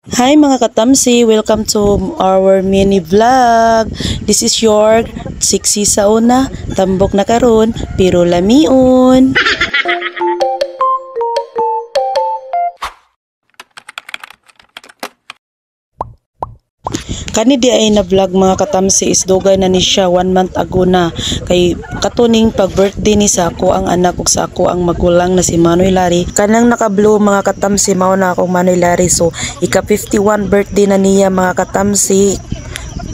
Hi, mga katamsi! Welcome to our mini vlog. This is your sexy sa una, tambok na karon, pero lamion. Kani di ay na vlog, mga katamsi, is dugay na ni siya, one month ago na, kay katuning pag birthday ni sa ako ang anak ug sa ako ang magulang na si Manoy Larry. Kanang naka blue, mga katamsi, mao na akong Manoy Larry. So ika 51 birthday na niya, mga katamsi,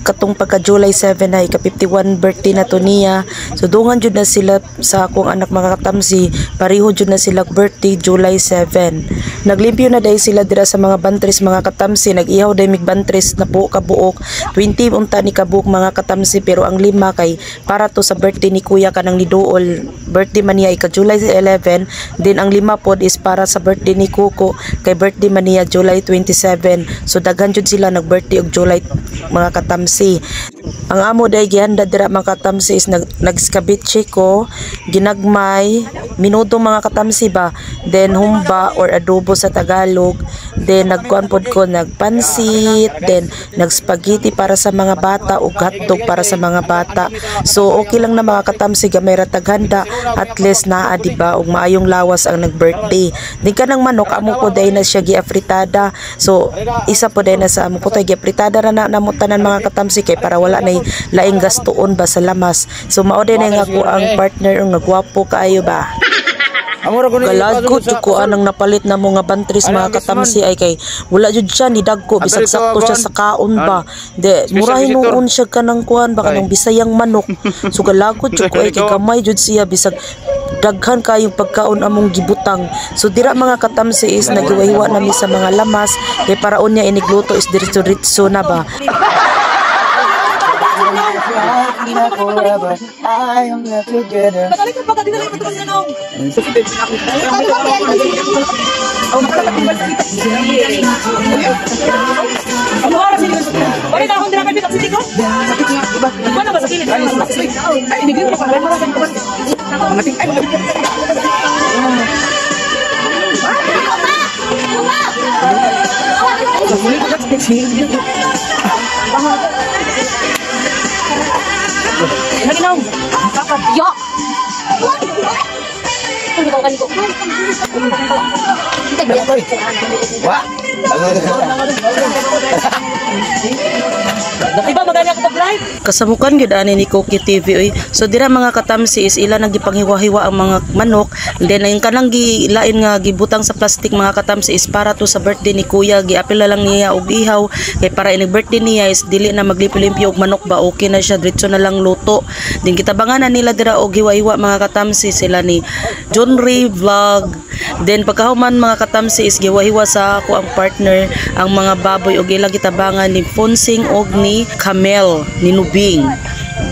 katong pagka July 7 na ika 51 birthday na to niya. So dungan jud na sila sa akong anak, mga katamsi, pareho jud na sila birthday July 7. Naglimpyo na dahil sila dira sa mga bantres, mga katamsi, nag-ihaw dahil mig bantres na po kabuok 20 unta ni kabuok, mga katamsi, pero ang lima kay para to sa birthday ni kuya, kanang ni Duol, birthday man niya ika July 11. Then ang lima pod is para sa birthday ni Kuko kay birthday man niya July 27. So daghan jud sila nag birthday og July, mga katamsi. Ang amo day gihanda dira, mga katamsi, is nagskabitche ko, ginagmay, minudo, mga katamsi ba, then humba or adobo sa Tagalog, then nagkuan pod ko, nagpansit, then nagspaghetti para sa mga bata ug hotdog para sa mga bata. So okay lang na, mga katamsi, gamay ra taghanda, at least naa, di ba, ug maayong lawas ang nag-birthday. Din kanang manok, amo po day na siya giafritada. So isa po day na sa amo ko tay giafritada ra na namo tanan, mga katamsi, kay para wala nay laing gastuon ba sa lamas. So mao din nga ako ang partner nga gwapo kaayo ba. Galad ko jud ko anang napalit na mo nga bantris, mga katamsi, ay kay wala jud siya ni dagko, bisag sakto siya sa kaon ba. De mura hinuon siya kanang kuan ba, kanang Bisayang manok. So galagod jud ko ay kay gamay jud siya bisag daghan kayong pagkaon among gibutang. So dira, mga katamsi, is nagiwahiwa nami sa mga lamas kay para unya inigluto is diretso-diretso na ba. Forever. I am left together. Yo! Wa? Iba magani ako pag-live. Kasamukan gyud ani ni Cookie TV oy. So dira, mga katamsi, is ila nang gipanghiwa-hiwa ang mga manok. Then ang kanang gilain nga gibutang sa plastic, mga katamsi, is para to sa birthday ni kuya, giapil na lang niya og ihaw kay para inig birthday niya is dili na maglimpyo-limpyo og manok ba, okay na siya, diretso na lang luto. Din gitabangan na nila dira og hiwa-hiwa, mga katamsi, sila ni John Ray Vlog. Then pagkahuman, mga katamsi, is giwa-hiwa sa ako ang partner ang mga baboy og ilang gitabangan ni Fonsing og ni Camel ni Nubing.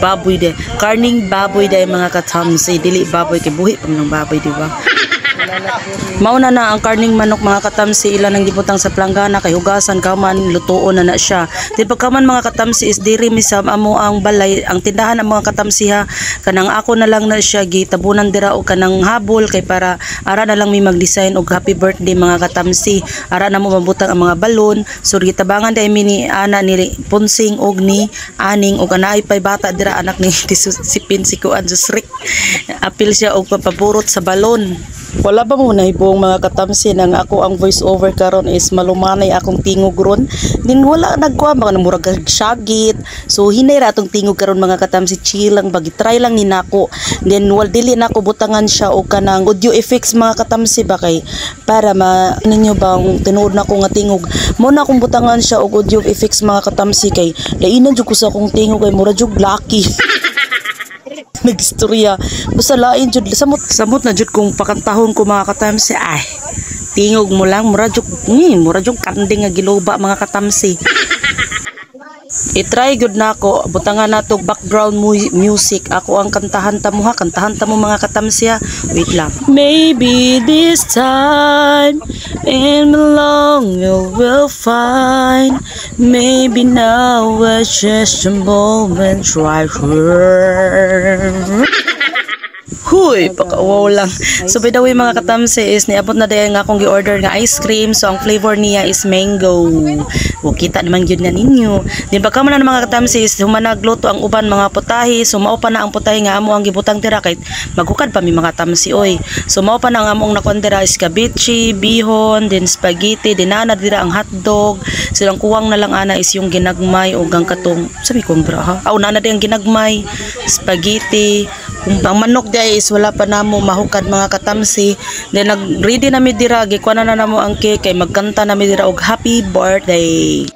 Baboy de, karning baboy de, mga katamsi, dili baboy kay buhi pa man ang baboy, di ba? Mauna na ang karning manok, mga katamsi, ila nang gibutang sa planggana kay hugasan kaman lutuon na na siya. Di pagkaman, mga katamsi, is diri mi sa amo ang balay, ang tindahan ang mga katamsi ha, kanang ako na lang na siya gitabunan dira og kanang habol kay para ara na lang mi mag-design og happy birthday, mga katamsi. Ara na mo mabutang ang mga balon. So gitabangan dai mi ni ana ni Ponsing og ni Aning og anaay pay bata dira, anak ni Sipin, si kuan Susrik. Apil siya og papaburot sa balon. Wala ba mo nahibong, mga katamsi, nang ako ang voice over karon is malumanay akong tingog ron. Din wala nagkuha mga murag syagit. So hinay ra atong tingog karon, mga katamsi, chill lang ba, try lang ni nako. Then wal dili nako butangan siya og kanang audio effects, mga katamsi ba, kay para ma ninyo ba ang tinuod nako nga tingog. Mo na akong butangan siya og audio effects, mga katamsi, kay lainan jud ko sa akong tingog kay mura jud lucky nagistorya. Basta lain jud, samot samot na jud kung pakantahon ko, mga katamsi, ay tingog mo lang mura jud mura jud kanding nga giluba, mga katamsi. I-try gud nako butangan nato background music, ako ang kantahan ta mo ha, kantahan ta mo, mga katamsi ha. Wait lang. Maybe this time in long you will find. Maybe now it's just a moment right here. Huy, paka-wow lang. So by the way, mga katamsi, is niabot na dayon nga akong gi-order nga ice cream. So ang flavor niya is mango. O kita naman gyud na ninyo. Din pagka man na, mga katamsi, is humanagluto ang uban mga putahe. So mao pa na ang putahe nga amo ang gibutang dira kay maghukad pa mi, mga tamsi, oy. So mao pa na ang among nakuan dira is escabeche, bihon, then spaghetti, din naa na dira ang hotdog. Silang kuwang na lang ana is yung ginagmay o gang katong sabi kong dira ha. Aw, naa na ang ginagmay, spaghetti. Kung ang manok di is wala pa namo mahukad, mga katamsi. Then nag-ready na mi dira, gikuha na namo ang cake kay magkanta na mi dira og happy birthday.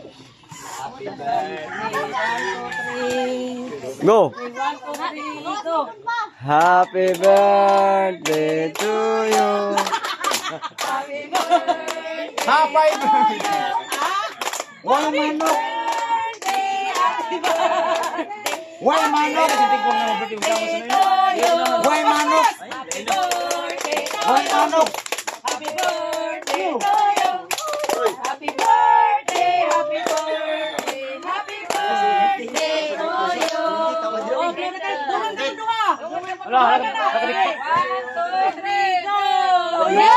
Go! Happy birthday to you. Happy birthday. Why manok? Why manok? Why manok? Why manok? Happy birthday to you. Happy birthday, happy birthday, happy birthday to you. Okay na kayo. Duha kayo, duha. Wala, One, two, three, go! Yay!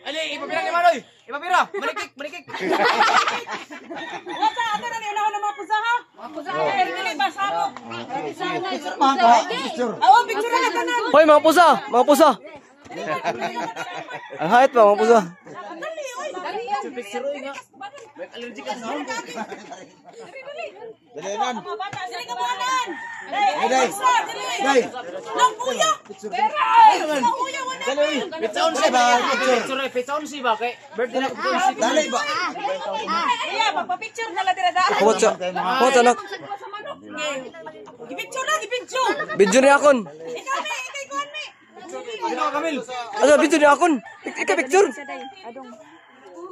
Ali, ipapira ni Manoy! Ipapira! Manikik! Manikik! Wasa, ato na ni unahon ng mga pusa ha. Mga pusa ha, pero dili ba samok. Aw, picture na tanan. Hoy, mga pusa! Mga pusa! Ang height pa, mga pusa. Dali, oy. Dali. May allergic ka sa. Dali, dali. Mga bata, dili ka buhanan. Dali, dali. Dali. Nang kuya. Ay, nang kuya wala. Pitsaon si ba? Pitsaon si ba? Kay birthday na Dali ba? Iya, magpa-picture na lang dira daan. Kuwat sa, kuwat sa anak. Sa manok. Gipicture na, gipicture. Video ni akon. Ikaw mi, ikaw ikuan mi. Asa video ni akon? Ika picture.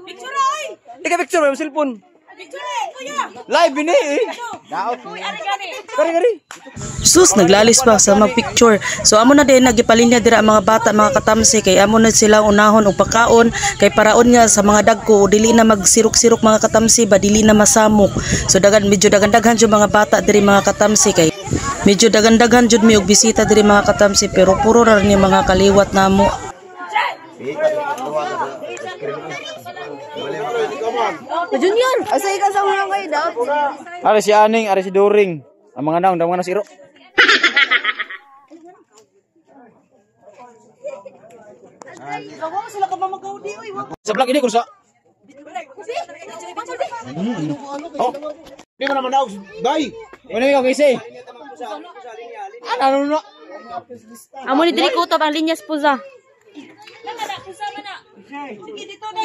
Picture oy. Ika picture may cellphone. Picture eh, kuya. Live bini eh. Uy, ari gani. Kari kari. Sus, naglalis pa sa magpicture. So amo na din nagipalinya dira ang mga bata, mga katamsi, kay amo na sila unahon og pagkaon kay paraon nga sa mga dagko dili na magsirok-sirok, mga katamsi ba, dili na masamok. So dagan medyo dagan-daghan jud mga bata diri, mga katamsi, kay medyo dagan-daghan jud mi og bisita diri, mga katamsi, pero puro ra ni mga kaliwat namo. Junior, asa ikaw sa unang kayo daw? Ari si Aning, ari si During. Ang mga naong, mga nasiro. Kawa sila ka ba magaudi oy. Sa vlog ini kung sa. Oh. Di mo naman ako, bay. Ano yung kasi? Ano ano no? Amo ni diri kutob ang linyas pusa. Sige dito na.